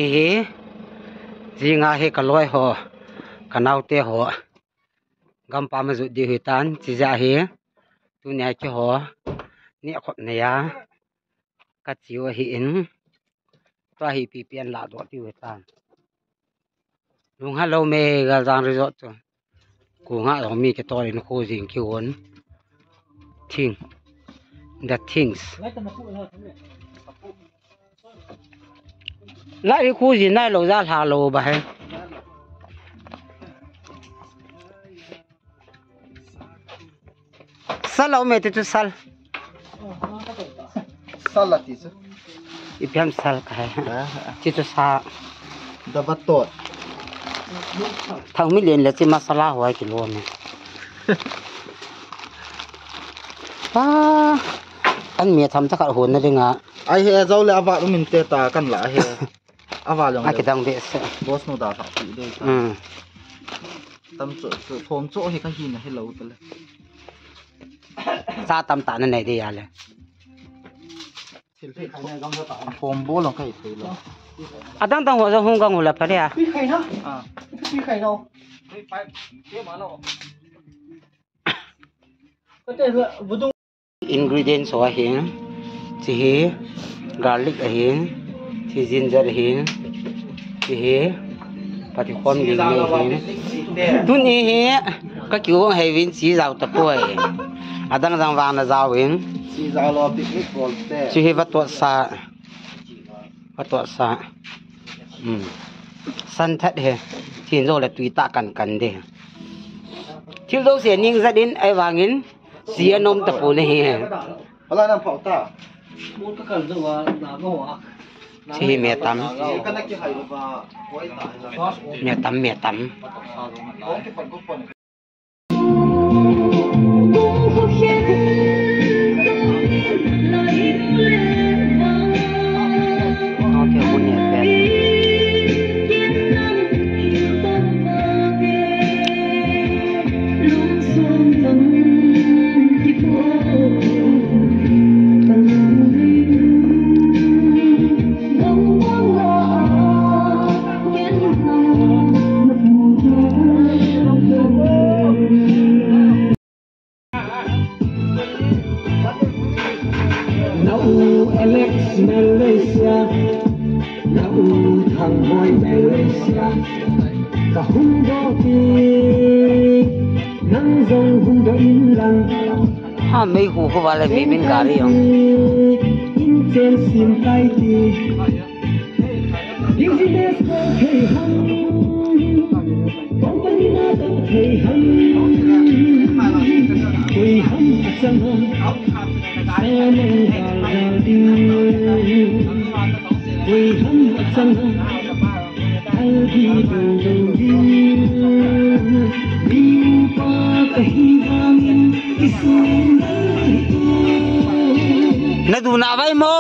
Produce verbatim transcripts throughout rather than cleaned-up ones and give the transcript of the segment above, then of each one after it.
Hi, jinga hi kaloi ho, kanaote ho, gampam ajot diu hitan, chija hi, tunia keiho, neh khop neiya, kache u ahin, tua hi ipi ipi anlah doh diu hitan. Lung hello me Galjang Resort chu. Kho nga jong mi kitol in kho jing kihon. Thing. The things. Lai kho jing nailou ja lha lou ba he. Sal lo me ti chu sal. Sal la ti chu. Ipi ham sal kahe. Ah. Ti chu sa. Daba tot. Thang mi len le chi masala ho ai kilo me. Ah. An mi tham ta khat hon na dinga. Ai he, jao le avat um inte ta kan la he. Aval jong a le. Kidang behseh. Boss nu da thah pi de ta. Hmm. Tam chu, chu, thom chu hi ka hi na hi lo ta le. Sa tam ta na nei de ya le. Thil thei thom. Thom bol jong ka hi thei lo. Adang dang ho jong hung gang ho la pha de a. Pi khai na. Ah. Pi khai lo. Ka te la, budung. Ingredients ho ahin, chi hi garlic ahin, chi ginger ahin, chi hi pati khom ding ahin. Tuni hi ka kiu hei vin chi jao tapoi. Adang dang vang na jao in. Chi jao lo picnic bol te. Chi hi va tuat sa. Va tuat sa. Hmm. San that he. Chin jo le tui ta kan kan de. Thil jo se ning jat in ai vang in. Sia nom tapon ahi. Hala nam phau ta. Chi hi me tam. Me tam, me tam. Na u Alex Malaysia, na u Thangboi Malaysia, ka hung doh ti, nang jong hung doh in lang. Ha, mei hu hu va le mi min gari jong. In chen sim tai ti. Business ko thei ham, company na to thei ham, koi ham achang ham, samang gal gal ding, koi ham achang ham, albi dong dong ding, mi upa kahi vangin kisum dal hi tu. Na du na vai mo.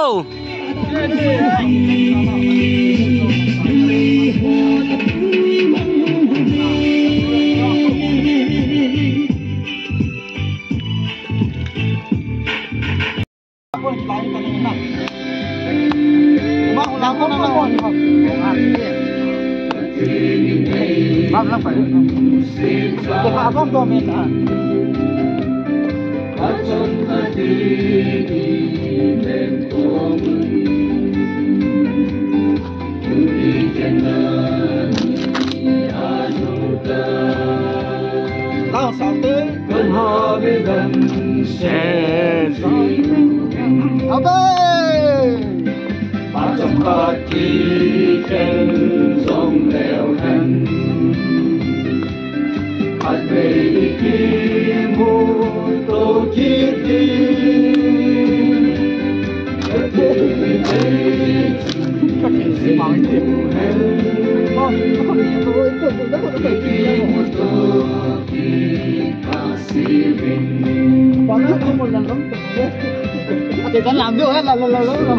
Pachom khat kichen jong leu hen. Khatvei i kimuto kit ding. Khatvei i kimuto kit ding. Ate kan lam deu hai, la, la, la, la, la.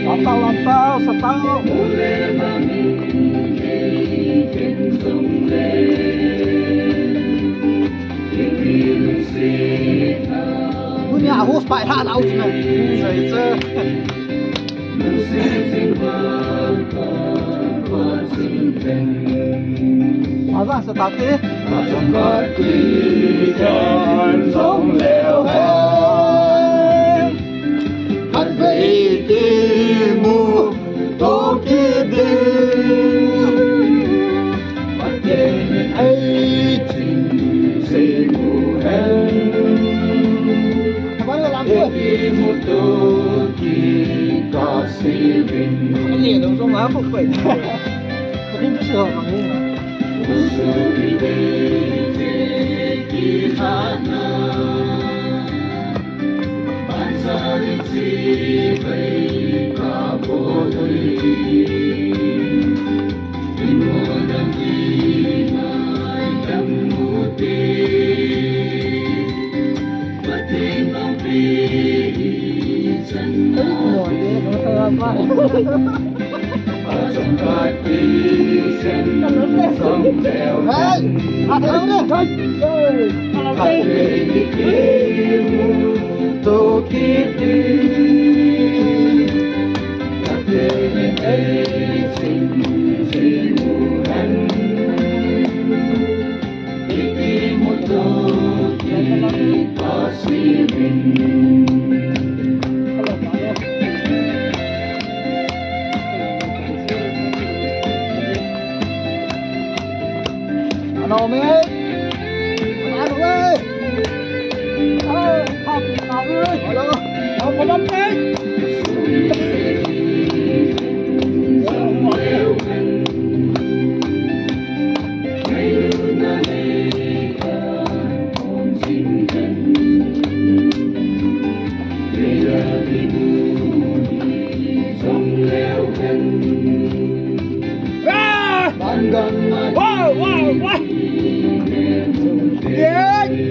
Lam tau, lam tau, sa tau. Tunia a host pai tha. Announcement. Sei che. Aza sa tate. Khat vei kimu to kit ding. Pathen in ei ching jing u hen. Ei kimu to kit kasei uvin. Wow, wow, wow. Yeah. Hey.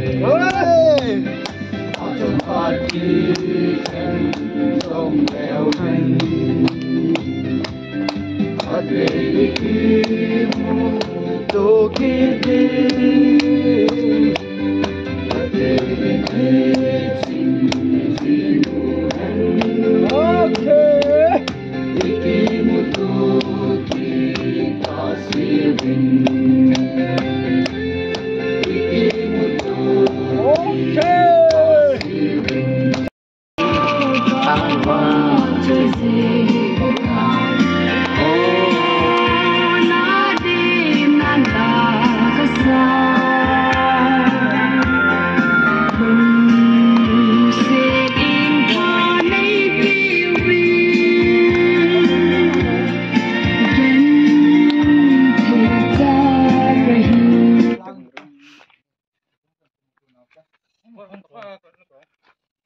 Okay.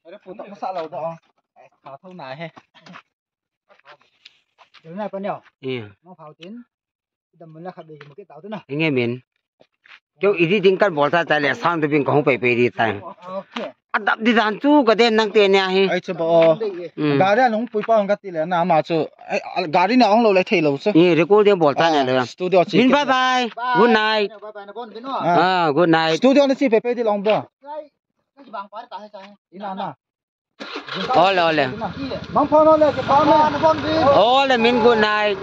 Are, puta masa lo da. Ai, ka thou na he. Dil na pa neo. Iya. Mo phau tin. Dam mun la khat be mo ke tau tu na. Inge min. Kyo idi ding kan bol ta ta le sang tu bin ko hung pe pe di ta. Okay. Adap di dan tu ka den nang te ne ahi. Ai chu ba o. Mm. Gari a nung pui pa hung ka ti le na ma chu. Ai, gari na hung lo le thei lo chu. Ni record ding bol ta ne le. Ah, studio chi. Min, bye bye. Bye. Good night. Bye bye na bon bin o. Ah. Ah, good night. Studio na chi pe pe di long ba. Ina na. Ole, ole. Mang phone ole, ke phone na bon bin. Ole, min, good night.